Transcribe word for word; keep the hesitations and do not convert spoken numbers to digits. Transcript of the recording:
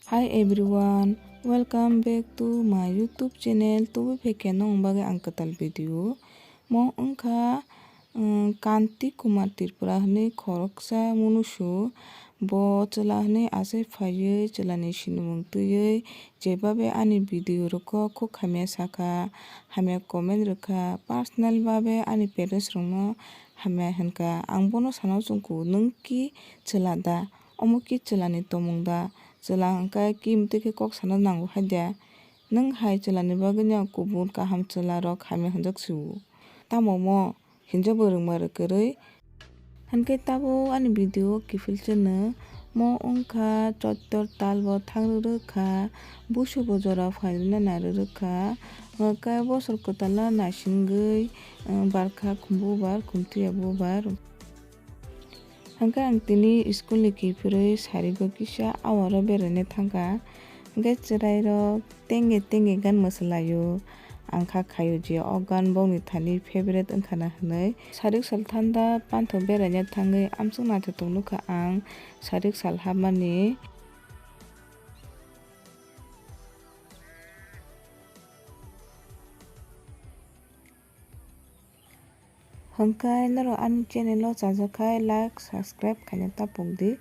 Hi everyone, welcome back to my YouTube channel. Tubu pheke nong bagwi ang kwtal video. Mo wngkha, um, Kanti Kumar Tripura hwnwi khoroksa munusu. Bo chwla hwnwi asai phaiwi chwlani sinimung twiwi jebabe ani video rokho khuk hamya sakha, hamya comment rwkha, personal babe ani parents rokno hamya hwnkha. Ang bono sana chwngkhu, nwng ki chwla da? Omo ki chwlani tongmung da? Chwla hwnkhe ki mwtwi khe kok sana nango hai da? Nwng hai chwlani bagwino kubun kaham chwlarok hamya hwnjak sio. Tamo mo hinjabo rwngma rwkwrwi. Hwnkhe tabuk ani video o kiphilcheno mo wngkha choitor talbo thangrwrwkha, busubo jora phairwna narwrwkha, hwnkhe bosor kwtalo naisingwi, eh, barkha khumbu bar khumtwiya bubar. Hwnkhe ang tini school ni kiphilwi sarigo kisa awaro beraina thangkha. Hwnkhe chwrairok tenge tenge gan mwsalaio. Ang kha khaio je o gan bongni thani favorite wngkhana hwnwi. Sarik sal thanda panthor beraina thangwi amswk naithotok nukha ang sarik sal hapmani. Hwnkhe norok ani channel o chajakhai like, subscribe khaina tapokdi.